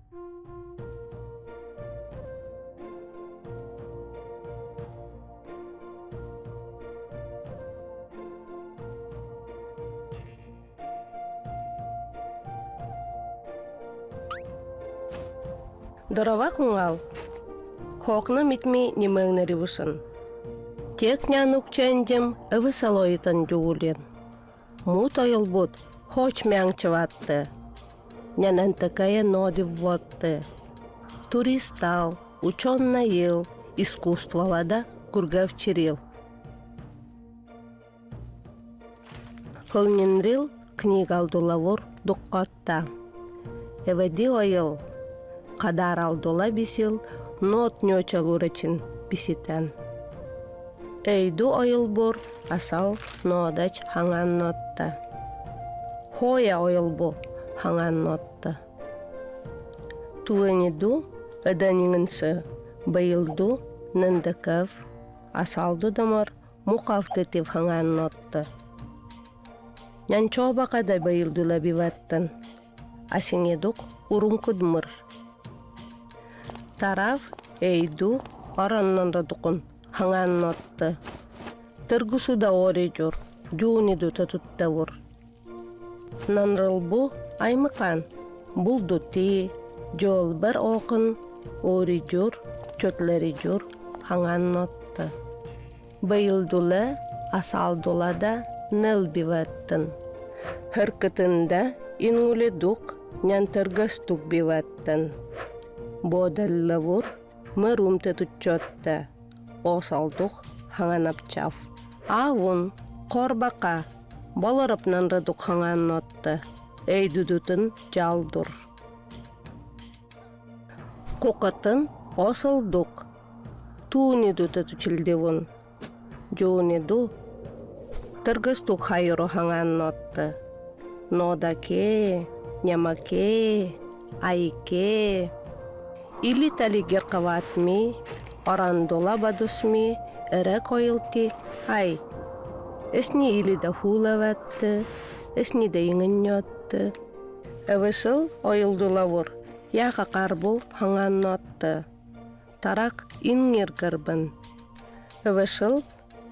Дорова куҥал, Хокна митми нимэҥнэривушын. Тек нянук чэнджем ывысалойытан дьуулен. Мут ойылбут хоч мяҥчыватты. Нянантакая нодиввотты. Туристал, ученнаил, искусстволада кургавчирил. Хылнинрил книгалдулавур дуккатта. Эведи ойыл, кадаралдула бисил нот ньочалурачин биситэн. Эйду ойылбур асал нодач хаҥаннотта. Хоя ойылбу хаҥаннотта. Туэниду ыданиҥынсы быйылду нындыкав асалду дамар мукавтытив хаҥааннотто. Нянчообака да быйылдыла биваттан. Асиңедук урумкудмыр. Тарав эйду ораннандадукун хаҥааннотто. Тыргусуда орежур, жууниду татуттавур. Нанрылбу аймыкан булдути, жолбар окын, орижур, чөтлерижур хаҥааннотто. Быйылдула, асаалдула да нэлбиваттын. Хыркытында ингуледук нянтыргастук биваттын. Бодаллавур мырумте туччотта, осалдух хаҥанапчав. Аавун корбака болоропнанрадук хаҥааннотта, эйдудутун жалдур. Кукатын осолдук Тууниду тутулдивун, Дьууниду тыргыстук хайыру хаҥааннотты, Ноодакээ, ньамакээ, айкээ, Илитали геркаватми, Орандула бадусми, эрэ койылти ай. Эсни илида хуулаватты, эсни да иҥинньотты. Эвысыл ойылдулавур, яхакарбу хаҥааннотты. Тарак ингиргырбын. Ывышыл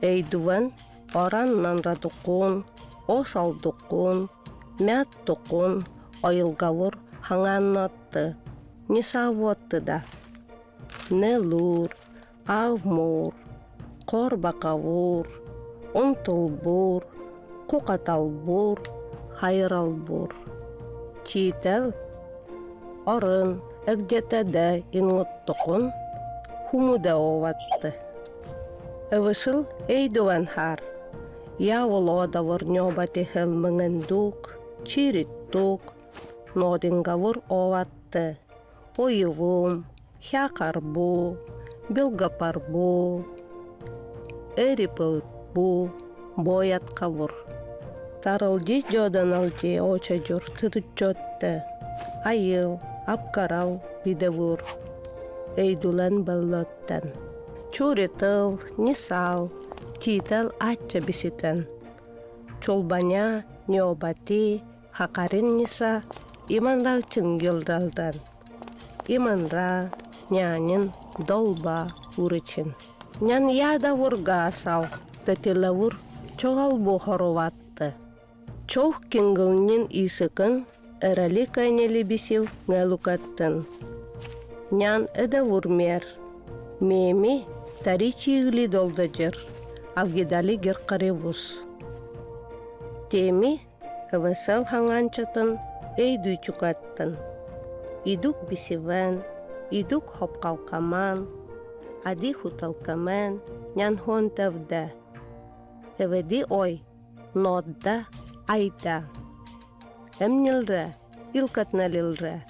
эйдуван оран нанрадукун, осалдукун, мяттукун, ойылгавур хаҥааннотты, нисавуоттыда. Нелур, авмур, корбакавур, унтулбур, кукаталбур, хайыралбур. Читэл Арын эгдьэтэдэ ингуттукун хумуда ооватты. Ывысыл эйдуван хаар, яволоодавыр ньообатихэл мыҥындук, чириттук, нодингавыр ооватты, ойугум, хякарбу, билгапарбу, эрипылбу, бояткавыр. Тарылдьы дьоданалдьы очодьур тытыччотты, айыл, апкарал бидевур, эйдулан баллоттан. Чуритыл, нисал, титал ачча биситен. Чулбаня, ньобати, хакарин ниса, иманрал чингилралдан. Иманра, нянин, долба, урычин. Нян яда вургаасал, тэтилэвур чоҕал бу хоруватты. Чох кингылнин исыкын эрэли кайнели бисив ҥэлукаттын. Нян эдэ вурмер. Меми тари чиигли долдажыр, авгидали геркаревус. Теми ывысал хаҥаанчатын өйдүүчукаттын. Идук бисивэн, идук хопкалкаман, ади хуталкамэн, нянхонтавда. Эведи ой, нодда, айда. Эмнилре, илкатналилре.